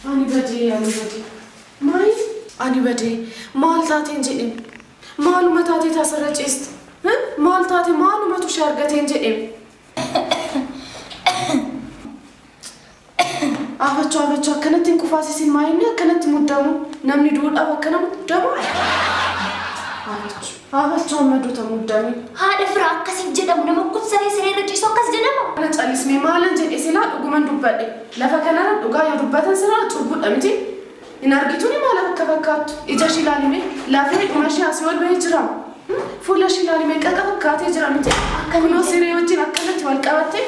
Ani badee, ani badee. Maal? Ani badee. Maal taateen jedheen? Maaluma taatee taasirra ciiste? Maal taate maalumatu ishee argateen jedheen? Afachuu afachuu akkanatti hin qufaasisin maayinni akkanatti muddamu namni duudhaaf akkana muddamu. Afachuu afachuu amma duuta muddami. Haadha firaa akkasii jedhamu nama kutsaree siree irra ciisu akkas jedhama. Kana callismee maalan jedhe silaa dhuguman dubbadhe lafa kanarra dhugaa yoo dubbatan silaa cubbuudha miti. Hin argituni maal akka fakkaattu ija ishee ilaalime lafee dhuma ishee asii ol bahee jira. Fuula ishee ilaalime qaqa fakkaatee jira miti. Kunoo siree wajjin akkanatti wal qabattee.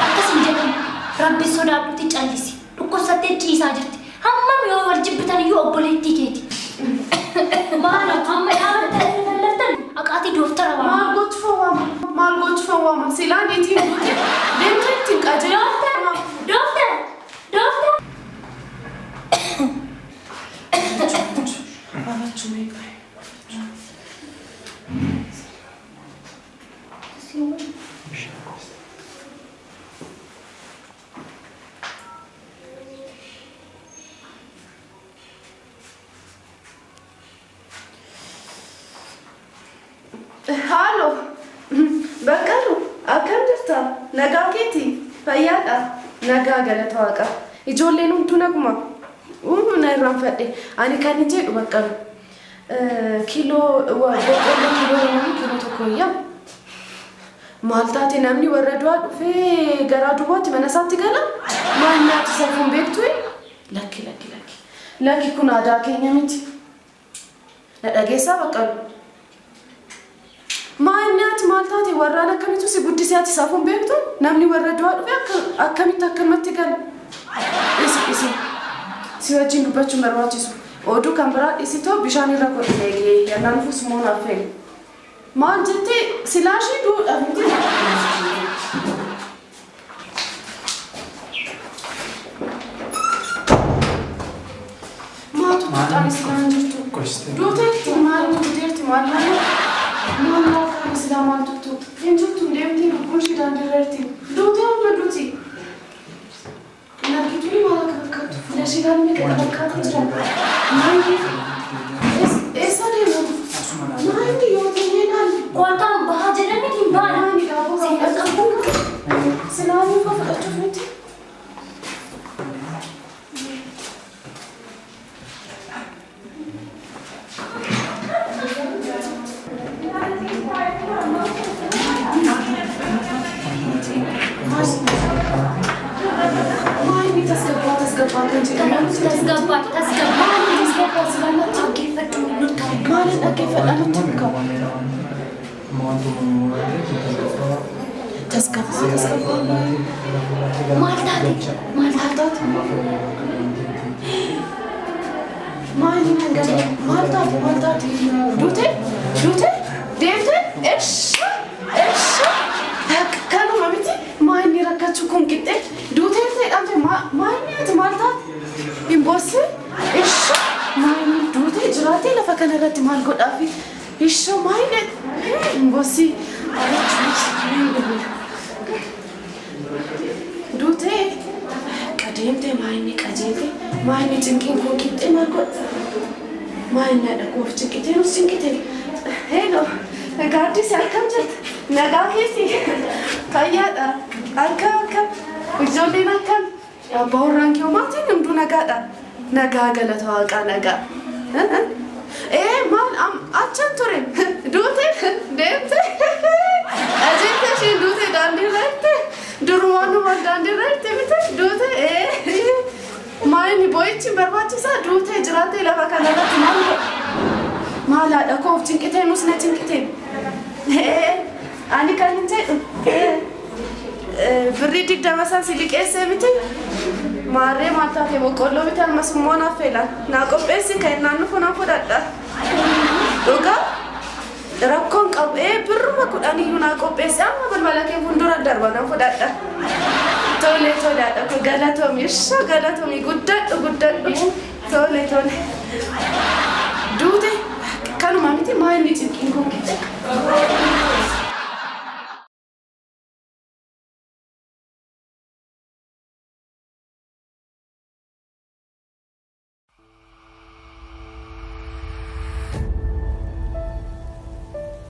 Akkas hin jedhamu. Rabbi sodaadhuuti callisi. Dhukkubsattee ciisaa jirti. Hammam yoo wal jibbitan iyyuu obboleettii keeti. Maal amma dhaabattanii lallaftan aqaatii dooftara waama. Maal gochuuf waama? Maal gochuuf waama? Silaa niitiin duute deemtee ittiin qajeelaa. Dooftar! Dooftar! Afachuu meeqa? Haalo, Baqqalu, akkam jirta? Nagaa keeti? Fayyaadha? Nagaa galata waaqa. Ijoolleen hunduu naguma. Na irraanfadhe. Ani kan hin jedhu Baqqalu. Kiiloo boqqolloo kiiloo lama kiiloo tokko iyyaa. Maal taate namni warra du'aa dhufee garaa duwwaatti mana isaatti gala? Maal nyaati safuun beektu? Lakki lakki lakki. Lakki kun aadaa keenya miti. Na dhageessaa Baqqalu. Maal nyaati maal taate warraan akkamitu si guddisee ati safuun beektu? Namni warra du'aa dhufee akkamitti akkanumatti gala? Isi isi. Si wajjin dubbachuun barbaachisu. Oduu kan biraa dhisitoo bishaan irra godhi eegee yannaan dhufus moo naaf feene. Maal jettee silaashii duudhaaf miti? Maatu tuxxaan silaan jirtu? Duuteetti maal duuteetti maal maal maal laakaan silaa maal tuttu? Hin jirtu deemtee lubbuun ishee daandiirra jirti. Duutee amma duuti. Hin argituu maal akka fakkaattu? Fuula ishee ilaaluu meeqa fakkaatee jira? Maayii eessa deemu? Maayii yoo ta'e ilaali. Kootaan bahaa jedhanii hin baana. Maayii daaboo kan qabu. Silaa muka fudhachuuf miti. Maayii tasgabbaa tasgabbaa kan jedhamu. Tasgabbaa tasgabbaa. Maayii tasgabbaa silaa natti. Dhaggeeffadhu nutti. Maalin dhaggeeffadha nutti muka? Tasgabbaa tasgabbaa. Maal taate? Maal taate? Maali nangale? Maal taate? Maal taate? Duute? Duute? Deemte? Esha! Esha! Kanuma miti maayini rakkachuu kun qixxee duutee ta'e maayini ati maal taate? Hin boosse? Esha! Maayini duutee jiraatee lafa kanarratti maal godhaafi? Esha maayini hin boossi? Duutee qajeelte maayini qajeelte maayini cinqiin kun qixxee maal godha? Maayini haadha koof cinqitee nus cinqitee? Heelo, gaaddisi akkam jirta? Nagaa keeti? Fayyaadha? Akkam akkam? Ijoolleen akkam? Abbaa warraan kee maatiin hunduu nagaadha? Nagaa galata waaqaa nagaa. Ee maal achan ture? Duute? Deemte? Qajeelte isheen duute daandiirra jirte? Durumaan numaan daandiirra jirte miti? Duute? Ee maayini boo'ichi barbaachisaa duutee jiraatee lafa kanarratti maal godha? Maal haadha koof cinqitee nus na cinqitee? Ani kan hin jedhu birrii 20 san si liqeessee miti? Maarree maal taate boqqolloo miti ammas immoo naaf feela. Naa qopheessi kan innaan dhufu nan fudhadha. Dhugaa rakkoon qabu birruma 10 iyyuu naa qopheessi amma balbala kee fuuldura darba nan fudhadha. Tole tole haadha koo galatoomi ishoo galatoomi guddadhu guddadhu tole tole. Duute kanuma miti maa inni cinqiin koo qixxe.